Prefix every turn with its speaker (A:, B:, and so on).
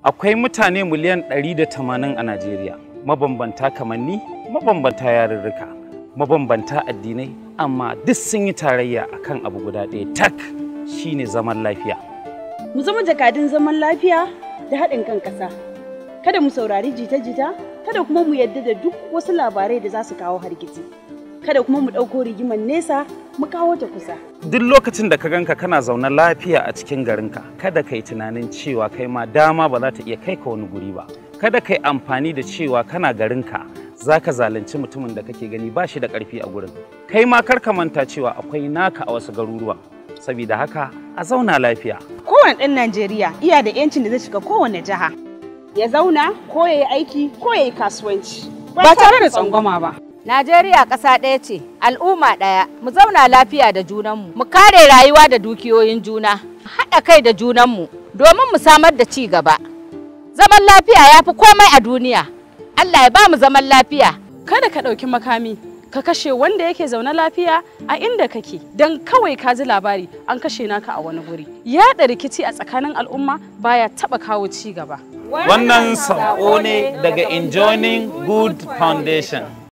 A: Akwai mutane miliyan 180 a Najeriya, mabambanta kamanni, mabambanta yarurruka, mabambanta addinai, amma duk sun yi tarayya akan abu guda ɗaya tak, shine zaman lafiya.
B: Mu zama jakadun zaman lafiya da haɗin kan ƙasa. Kada mu saurari jita-jita, kada kuma mu yadda da duk wasu labarai da za su kawo hargitsi. Kada kuma mu ɗauko rigimar nesa mu kawo ta kusa.
A: Duk lokacin da ka ganka kana zaune lafiya a cikin garinka, kada ka yi tunanin cewa kai ma dama ba za ta iya kai ka wani guri ba. Kada ka yi amfani da cewa kana garinka za ka zalunci mutumin da kake gani ba shi da ƙarfi a gurin. Kai ma kar ka manta cewa akwai naka a wasu garuruwan. Saboda haka a zauna lafiya.
C: Kowane ɗan Najeriya iya da 'yancin da zai shiga kowane jiha. Ya zauna ko ya yi aiki ko ya yi kasuwanci. Ba tare da tsangwama ba.
D: Najeriya ƙasa ɗaya ce, al'umma ɗaya, mu zauna lafiya da junanmu, mu kare rayuwa da dukiyoyin juna, haɗa kai da junanmu domin mu samar da ci gaba. Zaman lafiya ya fi komai a duniya. Allah ya ba mu zaman lafiya.
E: Kada ka ɗauki makami, ka kashe wanda yake zaune lafiya a inda kake, don kawai ka ji labari an kashe naka a wani guri. Yaɗa rikici a tsakanin al'umma baya taɓa kawo ci gaba.
A: Wannan saƙo ne daga Enjoining Good Foundation.